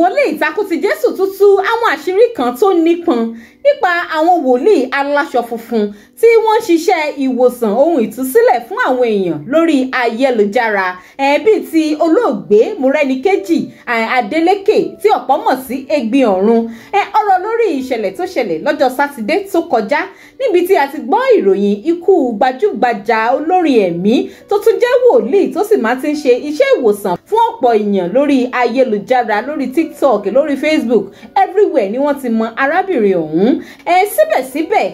Wòlíì Ìtakùn ti Jésù tún tú àwọn àṣírí kan tó nípọn nípa àwọn wòlíì aláṣọ funfun tí wọ́n ń ṣiṣẹ́ ìwòsàn ohun ìtúsílẹ̀ fún àwọn èèyàn lórí ayélujára, bíi ti olóògbé Mọ́rẹ́níkejì Adélékè tí ọ̀pọ̀ mọ̀ sí Egbin Ọ̀run. Ọ̀rọ̀ lórí ìṣẹ̀lẹ̀ tó ṣẹlẹ̀ lọ́jọ́ Sátidé tó kọjá níbi tí a ti gbọ́ ìròyìn ikú gbajúgbajà olórin ẹ̀mí tó tún jẹ́ wòlíì tó sì máa ti ń ṣe iṣẹ́ ìwòsàn fún ọ̀pọ̀ èèyàn lórí ayélujára, lórí TikTok, lórí Facebook, everywhere ni wọ́n ti mọ arábìnrin ọ̀hún. Síbẹ̀síbẹ̀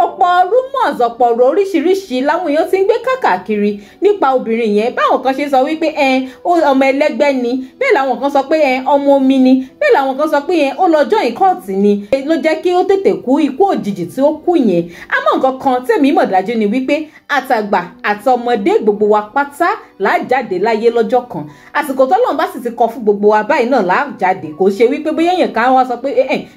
ọ̀pọ̀ rumors, ọ̀pọ̀ ọ̀rọ̀ oríṣiríṣi láwọn èèyàn ti ń gbé káàkiri nípa obìnrin yẹn. Báwọn kan ṣe sọ wípé ọmọ ẹlẹ́gbẹ́ ni, bẹ́ẹ̀ làwọn kan sọ pé ọmọ omi ni, bẹ́ẹ̀ làwọn kan sọ pé ó lọ join cult ni ló jẹ́ kí ó tètè kú ikú òjijì tí ó kú yẹn. Àmọ́ nǹkan kan tèmi mọ̀ dájú ni wípé àtàgbà àtọmọdé gbogbo wa pátá là jáde láyé lọ́jọ́ kan. Àsìkò tọ́lọ́run bá sì ti kọ fún gbogbo wa báyìí náà là jáde. Kò ṣe wípé bóyá èèyàn kan wá sọ pé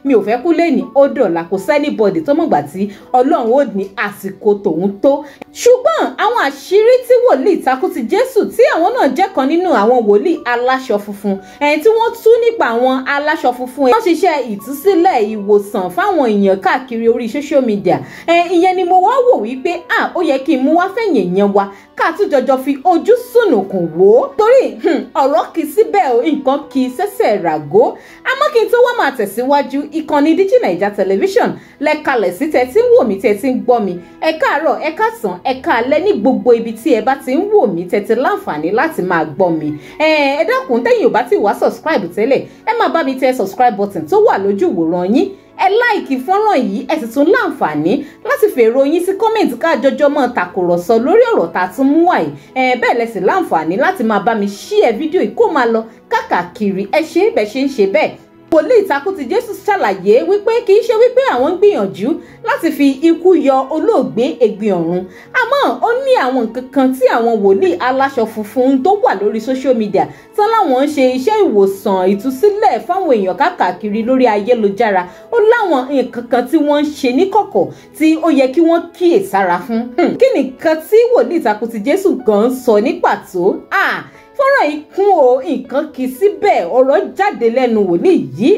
mi ò fẹ́ kú lẹ́ni, ó dọ̀la. Kò sẹ́nibọ̀dì tó mọ̀gbà tí Ọlọ́run ó ní àsìkò tòun tó. Ṣùgbọ́n àwọn àṣírí tí wòlíì Ìtakùn ti Jésù tí àwọn náà jẹ́ kan nínú àwọn wòlíì aláṣọ funfun tí wọ́n tú nípa àwọn aláṣọ funfun, wọ́n ṣiṣẹ́ ìtúsílẹ̀ ìwòsàn fáwọn èèyàn káàkiri orí social media. Ìyẹn ni mo wá wò wípé ó yẹ kí n mú wá fẹ̀yìn èèyàn wa ká tún jọjọ fi ojú sùnùkùn wò ó, torí ọ̀rọ̀ kì í síbẹ̀ o, nǹkan kì í ṣẹ̀ṣẹ̀ ràgó. Àmọ́ kí n tó wá máa tẹ̀síwájú, ìkànnì Digi Naija Television lẹ́kalẹ̀ sí tẹ́ tí ń wò mí, tẹ́ tí ń gbọ́ mi. Ẹ káàárọ̀, ẹ káàsán, ẹ káalẹ́ ní gbogbo ibi tí ẹ bá ti ń wò mí, tẹ́ ti láǹfààní láti máa gbọ́ mi. Ẹ dákun, tẹ́yìn ò bá ti wá subscribe tẹ́lẹ̀, ẹ máa bá mi tẹ subscribe button tó wà lójú ìwòran yín. Ẹ láìkì fọ́nrán yìí, ẹ sì tún láǹfààní láti fèrò yín sí kọ́mẹ̀ntì ká jọjọ́ mọ́ tàkùrọ̀sọ lórí ọ̀rọ̀ tá a tún mú wáyé. Bẹ́ẹ̀ lẹ sì láǹfààní láti máa bá mi share fídíò yìí kó máa lọ káàkiri. Ẹ ṣe bẹ́ẹ̀ ṣe ń ṣe bẹ́ẹ̀. Wòlíì Ìtakùn ti Jésù ṣàlàyé wípé kì í ṣe wípé àwọn ń gbìyànjú láti fi ikú yọ olóògbé Egbin Ọ̀run, àmọ́ ó ní àwọn nǹkan kan tí àwọn wòlíì aláṣọ funfun tó wà lórí social media tán láwọn ń ṣe iṣẹ́ ìwòsàn ìtúsílẹ̀ fáwọn èèyàn káàkiri lórí ayélujára. Ó láwọn nǹkan kan tí wọ́n ń ṣe níkọ̀kọ̀ tí ó yẹ kí wọ́n kíyèsára fún. Kí nìkan tí wòlíì Ìtakùn ti Jésù gan sọ ní pàtó? Fọ́nrán yìí kún o, nǹkan kì í síbẹ̀, ọ̀rọ̀ jáde lẹ́nu wòlíì yìí.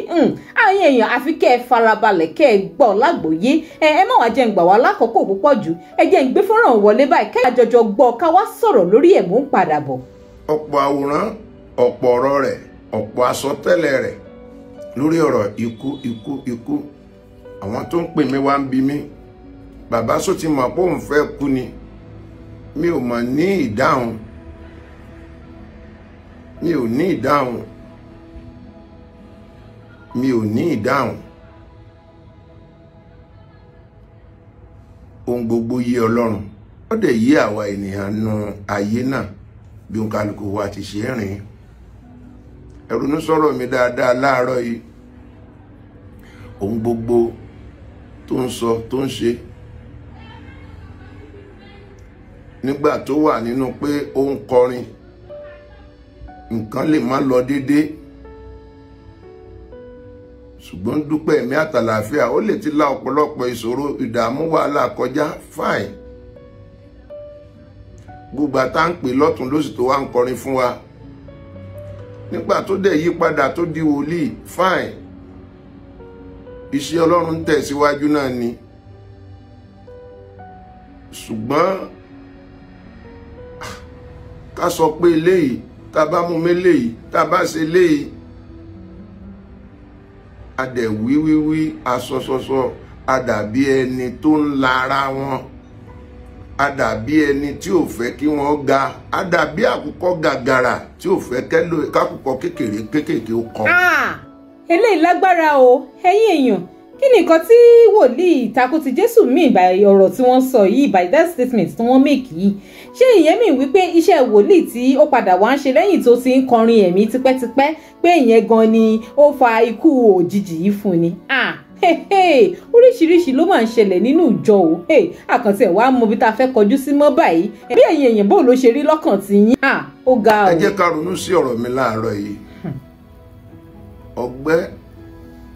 Àwọn èèyàn àfi kẹ́ ẹ farabalẹ̀ kẹ́ ẹ gbọ́ lágbòye. Ẹ má wàá jẹ́ ń gbà wá lákòókò púpọ̀ jù, ẹ jẹ́ ń gbé fọ́nrán wọlé báyìí kẹ́ àjọjọ gbọ́ ká wá sọ̀rọ̀ lórí ẹ̀. Mò ń padà bọ̀. Ọ̀pọ̀ àwòrán, ọ̀pọ̀ ọ̀rọ̀ rẹ̀, ọ̀pọ̀ àsọtẹ́lẹ̀ rẹ̀ lórí ọ̀rọ̀ ikú ikú ikú. Àwọn tó ń pè mí wá ń bi mí, bàbá sọ ti mọ̀ pé òun fẹ́ kú ni? Mi ò mọ̀ ní ìdáhùn, mi ò ní ìdáhùn, mi ò ní ìdáhùn. Ohun gbogbo yé Ọlọ́run, ó dẹ̀ yé àwa ènìyàn nu ayé náà bí òǹkàlùkù wa ti ṣe rìn. Ẹ ronú sọ̀rọ̀ mi dáadáa láàárọ̀ yìí. Ohun gbogbo tó ń sọ tó ń ṣe nígbà tó wà nínú pé ó ń kọrin, nǹkan lè má lọ déédéé, ṣùgbọ́n dúpẹ́ ẹ̀mí àtàlàáfíà. Ó lè ti la ọ̀pọ̀lọpọ̀ ìṣòro, ìdààmú, wàhálà kọjá, fine. Gbogbo àtà ń pè lọ́tún lósì tó wá ń kọrin fún wa. Nígbà tó dẹ̀ yí padà tó di wòlíì, fine. Iṣẹ́ Ọlọ́run ń tẹ̀síwájú náà ni. Ṣùgbọ́n ká sọ pé eléyìí, tá bá mú mi léyìí, tá bá ṣe léyìí, a dẹ̀ wíwíwí, asọsọsọ, a dàbí ẹni tó ń la ara wọn, a dàbí ẹni tí ò fẹ́ kí wọ́n ga, a dàbí àkùkọ gàgàrà tí ò fẹ́ kákùkọ kékeré kékèké ó kọ. Eléyìí lágbára o, ẹ̀yin èèyàn. Kí ni nǹkan tí wòlíì Ìtakùn ti Jésù mean by ọ̀rọ̀ tí wọ́n sọ yìí, by that statement tí wọ́n make yìí? Ṣé ìyẹn mean wípé iṣẹ́ wòlíì tí ó padà wá ń ṣe lẹ́yìn tó ti ń kọrin ẹ̀mí tipẹ́tipẹ́ pé ìyẹn gan ni ó fa ikú òjijì yìí fún ni? Oríṣiríṣi ló máa ń ṣẹlẹ̀ nínú ìjọ o. Àkàntì ẹ̀ wá mọ ibi tá a fẹ́ kọjú sí mọ́ báyìí. Bí ẹ̀yin èèyàn bó ló ṣe rí lọ́kàn tí yín? Ó ga o. Ẹ jẹ́ ká ronú sí ọ̀rọ̀ mi láàárọ̀ yìí. Ọgbẹ́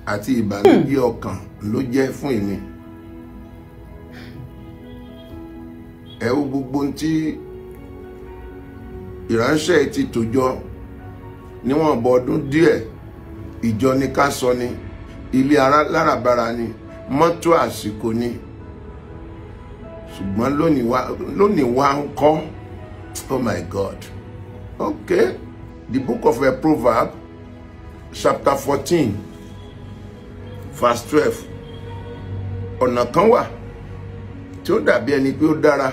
àti ìbànújẹ́ ọkàn ló jẹ́ fún èmi. Ẹ wo gbogbo tí ìránṣẹ́ ti tòjọ níwọ̀nba ọdún díẹ̀ Ìjọ ni ká sọ ni, ilé aláràbarà ni, mọ́tò àsìkò ni. Ṣùgbọ́n lónìí wá ń kọ́. Oh my God. Okay, the book of a Proverb chapter 14 verse 12. Ọ̀nà kan wà tí ó dàbí ẹni pé ó dára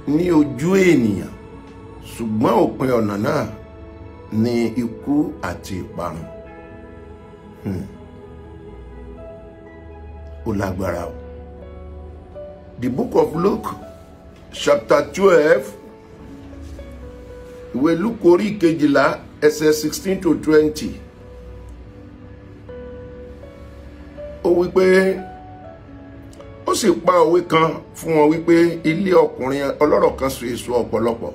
ní ojú ènìyàn, ṣùgbọ́n òpin ọ̀nà náà ni ikú àti ìparun. Ó lágbára o. The book of Luke chapter 12, ìwé Luke orí kejìlá ẹsẹ̀ 16 to 20. Ó wípé ó sì pa òwe kan fún wọn wípé ilé ọkùnrin ọlọ́rọ̀ kan so èso ọ̀pọ̀lọpọ̀.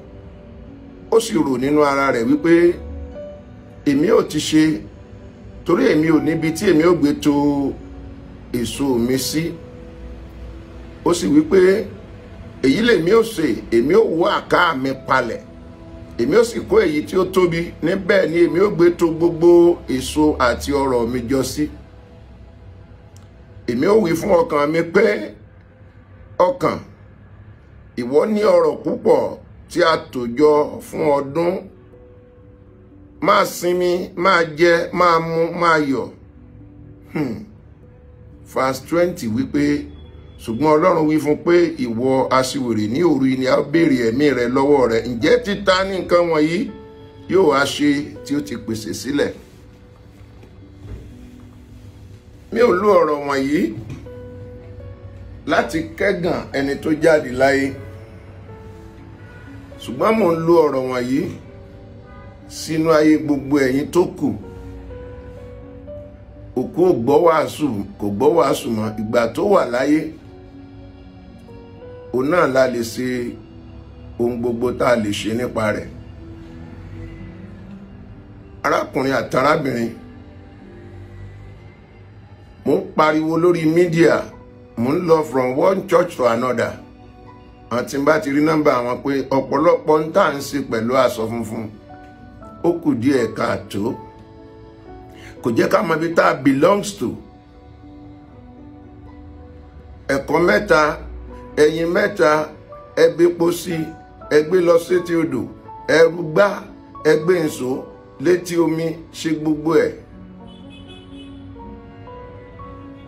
Ó sì rò nínú ara rẹ̀ wípé èmi ò ti ṣe, torí èmi ò níbi tí èmi ò gbé tò èso mi sí. Ó sì wípé èyí lèmi ò ṣe, èmi ò wó àká mi palẹ̀, èmi ò sì kó èyí tí ó tóbi, níbẹ̀ ni èmi ò gbé tò gbogbo èso àti ọrọ̀ mi jọ sí. Èmi ò wí fún ọkàn mi pé ọkàn, ìwọ ní ọrọ̀ púpọ̀ tí a tò jọ fún ọdún, máa sinmi, máa jẹ, máa mu, máa yọ̀. Verse 20 wípé ṣùgbọ́n Ọlọ́run wí fún pé ìwọ aṣiwèrè, ní òru ni a ó béèrè ẹ̀mí rẹ lọ́wọ́ rẹ, ǹjẹ́ títa ní nǹkan wọ̀nyí yóò wá ṣe tí ó ti pèsè sílẹ̀. Mi ò lo ọ̀rọ̀ wọ̀nyí láti kẹ́gàn ẹni tó jáde láyé, ṣùgbọ́n mò ń lo ọ̀rọ̀ wọ̀nyí sínú ayé gbogbo ẹ̀yin tó kù. Òkú ò gbọ́ wàásù, kò gbọ́ wàásù mọ́. Ìgbà tó wà láyé, òun náà la lè ṣe ohun gbogbo tá a lè ṣe nípa rẹ̀. Arákùnrin àtàrábìnrin, mo ń pariwo lórí mídíà, mo ń lọ from one church to another. Àti bá ti rí nọ́mbà àwọn pé ọ̀pọ̀lọpọ̀ ń tà ń ṣe pẹ̀lú aṣọ funfun, ó kù díẹ̀ káàtó. Kò jẹ́ ká mọ ibi tá a belongs to. Ẹ̀kọ́ mẹ́ta, ẹyin mẹ́ta, ẹgbẹ́ pósí, ẹgbẹ́ lọ sétí odò, ẹrú gbá, ẹgbẹ́ nsò létí omi, ṣe gbogbo ẹ̀.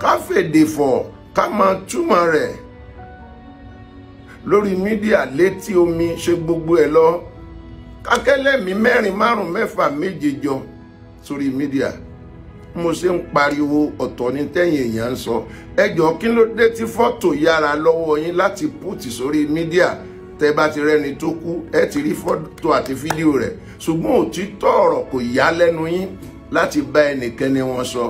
Ká fèdè fọ̀, ká máa túmọ̀ rẹ̀ lórí mídíà létí omi, ṣe gbogbo ẹ̀ lọ. Kákẹ́lẹ́mí 4, 5, 6, 7 jọ sórí mídíà. Mo ṣe ń pariwo ọ̀tọ̀ ní tẹ́yìn èèyàn ń sọ. Ẹ jọ̀ọ́, kí ló dé tí fọ́tò yára lọ́wọ́ yín láti púùtì sórí mídíà? Tẹ́ bá ti rẹ́ni tó kú, ẹ ti rí fọ́tò àti fídíò rẹ̀, ṣùgbọ́n òtítọ́ ọ̀rọ̀ kò yá lẹ́nu yín láti bá ẹnikẹ́ni wọn sọ.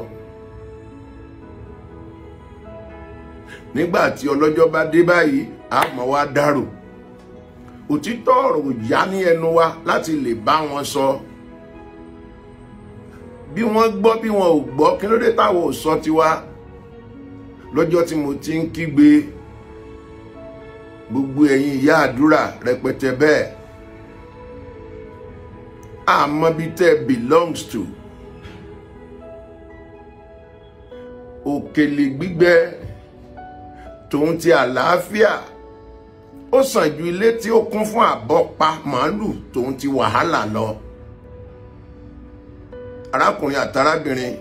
Nígbà tí ọlọ́jọ́ bá dé báyìí, a mọ̀ wá dárò. Òtítọ́ ọ̀rọ̀ ò yá ní ẹnu wa láti lè bá wọn sọ. Bí wọ́n gbọ́ bí wọn ò gbọ́, kí ló dé táwọn ò sọ tiwa? Lọ́jọ́ tí mo ti ń kígbe, gbogbo ẹ̀yin ìyá àdúrà rẹpẹtẹ bẹ́ẹ̀, àmọ́ bí tẹ́ belongs to. Òkèlè gbígbẹ tòun ti àlàáfíà ó sàn ju ilé tí ó kún fún àbọ̀pa màálù tòun ti wàhálà lọ. Arákùnrin àtàrábìnrin,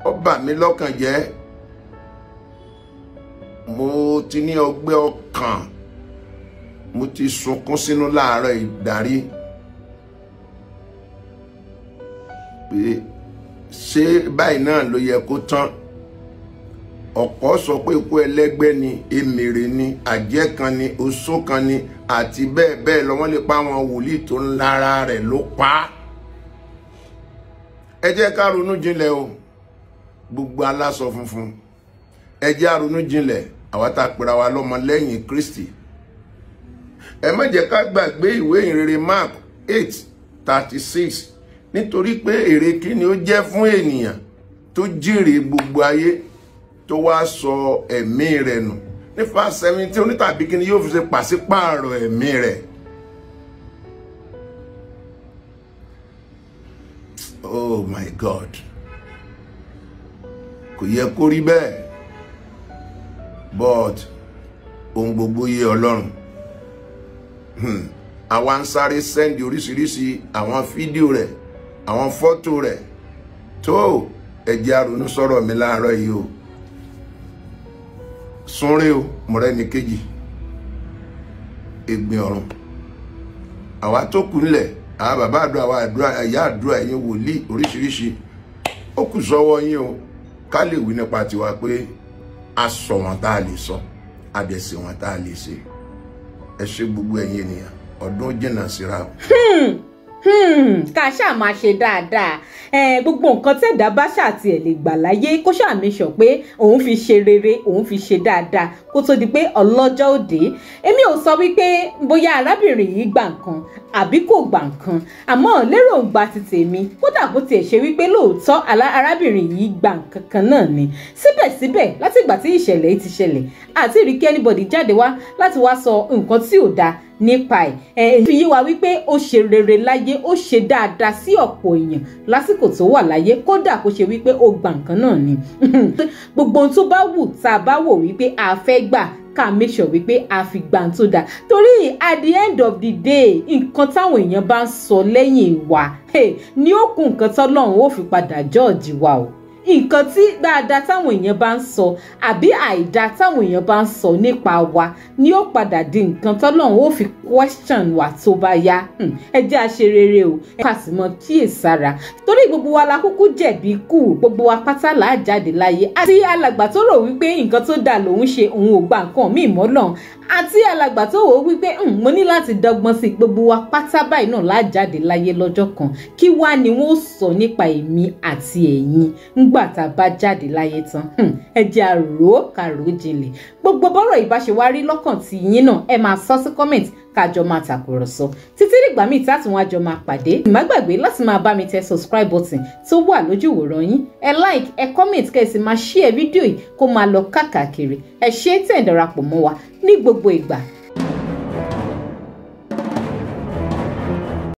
ó bà mí lọ́kàn jẹ́. Mo ti ní ọgbẹ́ ọkàn, mo ti sunkún sínú láàárọ̀ ìdarí pé ṣé báyìí náà ló yẹ kó tán. Ọ̀pọ̀ sọ pé ikú ẹlẹ́gbẹ́ ni, emèrè ni, àjẹ́ kan ni, oṣó kan ni, àti bẹ́ẹ̀ bẹ́ẹ̀ lọ. Wọ́n lè pa àwọn wòlíì tó ń lára rẹ̀ ló pa á. Ẹ jẹ́ ká ronú jinlẹ̀ o, gbogbo aláṣọ funfun. Ẹ jẹ́ á ronú jinlẹ̀, àwa tá a pera wa lọ́mọ lẹ́yìn Kristi. Ẹ má jẹ́ ká gbàgbé ìwé ìrere Mark 8:36, nítorí pé èrè kí ni ó jẹ́ fún ènìyàn tó jèrè gbogbo ayé tó wá sọ ẹ̀mí rẹ̀ nù. Ní verse 17, onítàbí kí ni yóò fi ṣe pàṣípààrọ̀ ẹ̀mí rẹ̀. Oh my God. Kò yẹ kó rí bẹ́ẹ̀, but ohun gbogbo yé Ọlọ́run. Àwa ń sáré send oríṣiríṣi àwọn fídíò rẹ̀, àwọn fọ́tò rẹ̀ tó. Ẹ jẹ́ á ronú sọ̀rọ̀ mi láàárọ̀ yìí o. Súnré o, Mọ́rẹ́níkejì, Ẹ̀gbin ọ̀run. Àwa tó kù nílẹ̀, àwọn bàbá àdúrà, àwa àdúrà, ẹ̀yà àdúrà, ẹ̀yin wòlíì oríṣiríṣi, ó kù sọ́wọ́ yín o. Ká lè wí nípa tiwa pé a sọ wọn tá a lè sọ, a dẹ̀ ṣe wọn tá a lè ṣe. Ẹ ṣe gbogbo ẹ̀yin ènìyàn, ọdún jìnnà síra o. Ká ṣáà máa ṣe dáadáa. Gbogbo nǹkan tẹ̀dá bá ṣáà tiẹ̀ lè gbà láyé, kó ṣáà make sure pé òun fi ṣe rere, òun fi ṣe dáadáa kó tó di pé ọlọ́jọ́ òde. Èmi ò sọ wípé bóyá arábìnrin yìí gbà nǹkan àbí kò gbà nǹkan, àmọ́ lérògbà ti tèmi, kódà bó tiẹ̀ ṣe wípé lóòótọ́ arábìnrin yìí gbà nǹkan kan náà ni, síbẹ̀síbẹ̀ látìgbà tí ìṣẹ̀lẹ̀ yìí ti ṣẹlẹ̀, àti rí kí anybody jáde wá láti wá sọ nǹkan tí ò dáa nípa ẹ̀. Ẹ̀ fi yé wa wípé ó ṣe rere láyé, ó ṣe dáadáa sí ọ̀pọ̀ èèyàn lásìkò tó wà láyé, kódà kó ṣe wípé ó gba nǹkan náà ni. Gbogbo ohun tó bá wù tá a bá wò wípé a fẹ́ gbà, ká make sure wípé a fi gbà tó dáa, torí at the end of the day, nǹkan táwọn èèyàn bá ń sọ lẹ́yìn wa ní ó kún nǹkan tọ́lọ́run ó fi padà judge wa o. Nǹkan tí dáadáa táwọn èèyàn bá ń sọ àbí àìdáa táwọn èèyàn bá ń sọ nípa wa ni ó padà di nǹkan tọ́lọ́run ó fi question wa tó bá yá. Ẹ jẹ́ a ṣe rere o, ẹ ká sì mọ kíyèsára, torí gbogbo wa la kúkú jẹ̀bi kú, gbogbo wa pátá là á jáde láyé. Àti alàgbà tó rò wípé nǹkan tó dáa lòun ṣe, òun ò gba nǹkan míì mọ́ lọ́hùn, àti alàgbà tó wò ó wípé mo ní láti dọ́gbọ́n sí, gbogbo wa pátá báyìí náà là á jáde láyé lọ́jọ́ kan. Kí wá ni wọ́n sọ nípa èmi àti ẹ̀yin ńgbà tá a bá jáde láyé tán? Ẹ jẹ́ àrò kàrò jinlẹ̀. Gbogbo bọ́rọ̀ ìbáṣe wá rí lọ́kàn tí yín náà, ẹ máa sọ sí comment, kájọ máa tàkùrọ̀sọ títí dìgbà míì tá tún wá jọ máa pàdé. Má gbàgbé láti máa bá mi tẹ subscribe button tó wà lójú ìwòran yín, ẹ like, ẹ comment, kẹ́ ẹ sì máa share fídíò yìí kó máa lọ káàkiri. Ẹ ṣé tẹ̀ ń darapọ̀ mọ́ wa ní gbogbo ìgbà.